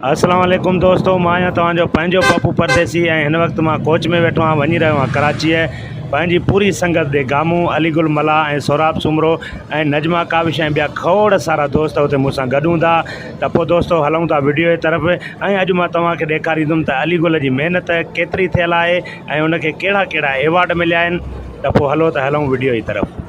السلام عليڪم دوستو مان آهيان توهان جو پنهنجو پپو پرديسي ۽ هن وقت مان ڪوچ ۾ ويٺو آهيان وڃي رهيو آهيان ڪراچيء پنهنجي پوري سنگت ڏي گامون علي گل ملاح ۽ سهراب سومرو ۽ نجمه ڪاوش ۽ ٻيا کوڙ سارا دوست اتي مون سان گڏ هوندا ته پوء دوستو هلون ٿا وڊيو جي طرف ۽ اڄ مان توهان کي ڏيکاريندم ته علي گل جي محنت ڪيتري ٿيل آهي ۽ ان کي ڪهڙا ڪهڙا ايوارڊ مليا آهن ته پوء هلو ته هلون وڊيو جي طرف.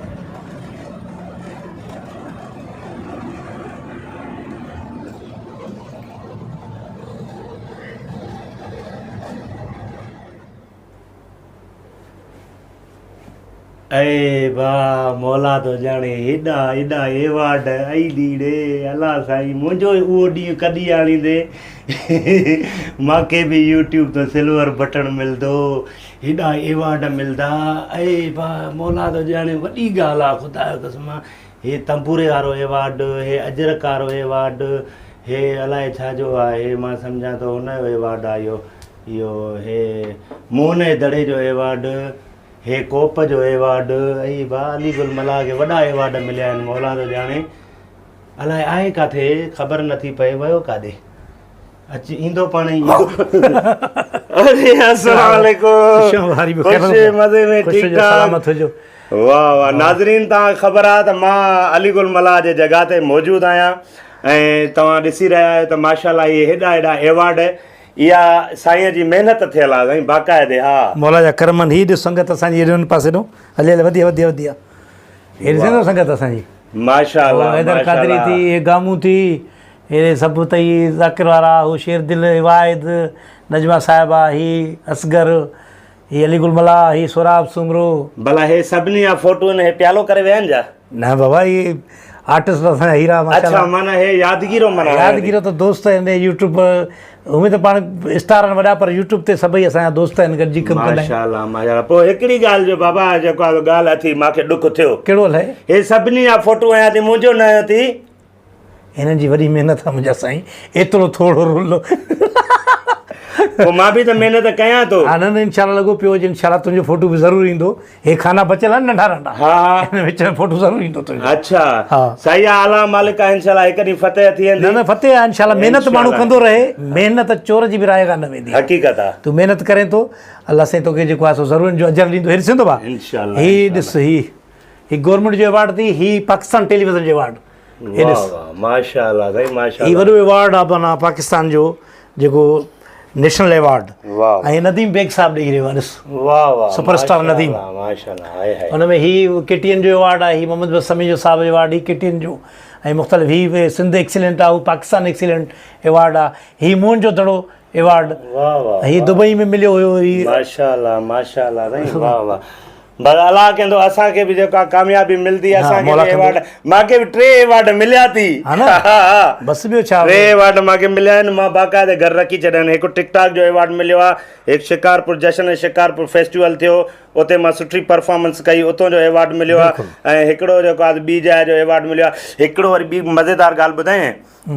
اي با مولا ٿو ڄاڻي هيڏا هيڏا ايوارڊ اي ڙي ڙي الله سائين منهنجو اهو ڏينهن ڪڏهن آڻيندي مانکي به يوٽيوب تي سلور بٽڻ ملندو هيڏا ايوارڊ ملدا اي با مولا ٿو ڄاڻي وڏي ڳالهه آ خدا جو قسم آ هي تنبوري وارو ايوارڊ، هي اجرڪ وارو ايوارڊ، هي الائي ڇا جو آ، هي مان سمجهان ٿو هن جو ايوارڊ آ اهو، اهو هي موهن جي دڙي جو ايوارڊ، هي ڪوپ جو ايوارڊ، اي ڀا علي گل ملاح کي وڏا ايوارڊ مليا آهن مولا ٿو ڄاڻي. الائي آهي ڪاٿي خبر نٿي پئي ويو ڪاڏي. اچي ايندو پاڻ ئي ايندو. اري السلام عليڪم خوش مزي ۾ ٺيڪ ٺاڪ سلامت هجو واه واه ناظرين توهان کي خبر آهي ته مان علي گل ملاح جي جڳهه تي موجود آهيان ۽ توهان ڏسي رهيا آهيو ته ماشاءالله اهي هيڏا هيڏا ايوارڊ اها سائين جي محنت ٿيل آهي سائين باقاعدي ها مولا جا ڪرم آهن هي ڏس سنگت اسان جي هيڏي هن پاسي ڏو هلي هلي وڌي وڌي وڌي هي ڏسين ٿو سنگت اسان جي ماشاءالله حيدر قادري ٿي هي گامون ٿي هي سڀ اٿئي ذاڪر وارا، هو شير دل، هي واحد، نجمه صاحبه، هي اصغر، هي علي گل ملاح، هي سهراب سومرو. ڀلا هي سڀني جا فوٽو هن هي پيالو ڪري ويا آهن ڇا؟ نه بابا هي آرٽسٽ اسان جا هيرا ماشاءالله. اڇا معنيٰ هي يادگيرو معنيٰ يادگيرو ته دوست آهن يوٽيوب هونئن ته پاڻ اسٽار آهن وڏا پر يوٽيوب تي سڀئي اسان جا دوست آهن گڏجي ڪم ڪندا آهيون. ماشاءالله ماشاءالله پوء هڪڙي ڳالهه جو بابا جيڪو آهي ڳالهه اٿي مانکي ڏک ٿيو. ڪهڙو الائي؟ هي سڀني جا فوٽو هنيا ٿي منهنجو نه هنيو ٿي. هنن جي وڏي محنت آ منهنجا سائين ايترو ٿورو رول. پوء مان به ته محنت ڪيان ٿو. ها نه نه انشاء الله لڳو پيو هجي انشاء الله تنهنجو فوٽو به ضرور ايندو هي خانا بچيل آهن ننڍا ننڍا ها ها هن وچ ۾ فوٽو ضرور ايندو تنهنجو. اڇا ها صحيح آ الله مالڪ آ انشاء الله هڪ ڏينهن فتح ٿي ويندي. نه نه فتح آ انشاء الله محنت ماڻهو ڪندو رهي محنت چور جي به رائيگان نه ويندي. حقيقت آ. تون محنت ڪرين ٿو الله سائين توکي جيڪو آ سو ضرور ان جو اجر ڏيندو هي ڏسين ٿو ڀا انشاء الله هي ڏس هي هي گورنمينٽ جو ايوارڊ اٿئي هي پاڪستان ٽيليويزن جو ايوارڊ هي ڏس واه واه ماشاءالله سائين ماشاءالله هي وڏو ايوارڊ آ معنيٰ پاڪستان جو جيڪو نيشنل ايوارڊ واه ۽ نديم بيگ صاحب ڏئي رهيو آ ڏس واه واه سپر اسٽار نديم ماشاءالله هاء هاء ان ۾ هي ڪي ٽي اين جو ايوارڊ آ هي محمد بخش سميجو صاحب جو ايوارڊ هي ڪي ٽي اين جو ۽ مختلف هي سنڌ ايڪسيلنٽ آ هو پاڪستان ايڪسيلنٽ ايوارڊ آ هي موهن جو دڙو ايوارڊ واه واه هي دبئي ۾ مليو هيو هي ماشاءالله ماشاءالله سائين واه واه بس الله ڪندو اسان کي به جيڪا ڪاميابي ملدي اسان کي به ايوارڊ مان کي به 3 ايوارڊ مليا ٿي ها نه بس ٻيو ڇا 3 ايوارڊ مان کي مليا آهن مان باقاعده گهر رکي ڇڏيا آهن هڪ ٽڪ ٽاڪ جو ايوارڊ مليو آهي هڪ شڪارپور جشن شڪارپور فيسٽيول ٿيو اتي مان سٺي پرفارمنس ڪئي اتو جو ايوارڊ مليو آهي ۽ هڪڙو جيڪو آهي ٻي جاء جو ايوارڊ مليو آهي هڪڙو وري ٻي مزيدار ڳالهه ٻڌايان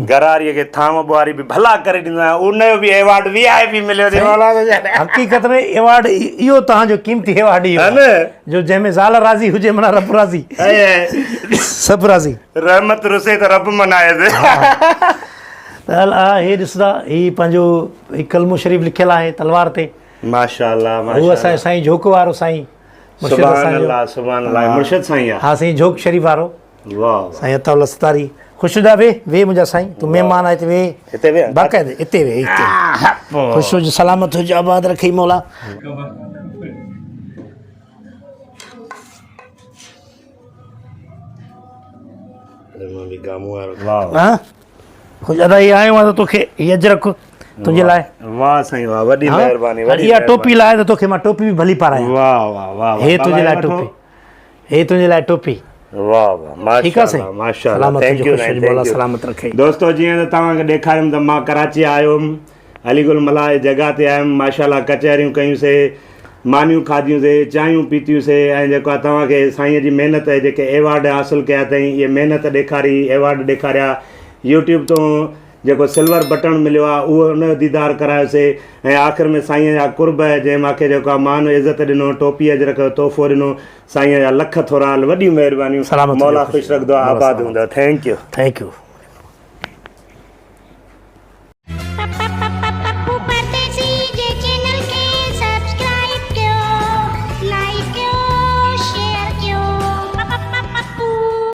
گهرواريء کي ٿانو ٻوهاري به ڀلا ڪري ڏيندو آهيان، ان جو به ايوارڊ وي آء پي مليو اٿئي مولا جو ڄاڻي. حقيقت ۾ ايوارڊ اهو توهان جو قيمتي ايوارڊ اهو آهي جو جنهن ۾ زال راضي هجي معنيٰ رب راضي سڀ راضي. رحمت رسي ته رب منائيس. ته هي ڏس ٿا هي پنهنجو هي ڪلمو شريف لکيل آهي تلوار تي. ماشاءالله ماشاءالله. هو اسان جو سائين جهوڪ وارو سائين مرشد سبحان اسان جو. الله سبحان الله مرشد سائين آ. ها سائين جهوڪ شريف وارو. واه واه. سائين عطا الله ستاري خوش هجا وي وي منهنجا سائين تون مهمان آهي هتي وي هتي وي باقاعده هتي وي هتي خوش هج سلامت هج آباد رکي مولا. واه خوش ادا هي آيو آهيان ته توکي هي اجرڪ تنهنجي لاء. واه سائين واه وڏي مهرباني وڏي اها ٽوپي لاء ته توکي مان ٽوپي به ڀلي پارايان. واه واه واه هي تنهنجي لاء ٽوپي. هي تنهنجي لاء ٽوپي. واه واه ماشاءالله ماشاءالله thank you سائين مولا سلامت رکي. دوستو جيئن ته توهان کي ڏيکاريم ته مان ڪراچي آيو هيم علي گل ملاح جي جڳهه تي آيم ماشاءالله ڪچهريون ڪيون سي مانيون کاڌيون سي چانهيون پيتيون سي ۽ جيڪو آهي توهان کي سائين جي محنت جيڪي ايوارڊ حاصل ڪيا اٿئي اهي محنت ڏيکاري ايوارڊ ڏيکاريا يوٽيوب تون جيڪو سلور بٽڻ مليو آ اهو ان جو ديدار ڪرايوسي ۽ آخر ۾ سائينء جا قرب جنهن مان کي جيڪو آ مان عزت ڏنو ٽوپي اجرڪ جو تحفو ڏنو سائينء جا لک ٿورا وڏيون مهربانيون سلامت مولا خوش رکندو آباد هوندو thank you thank you.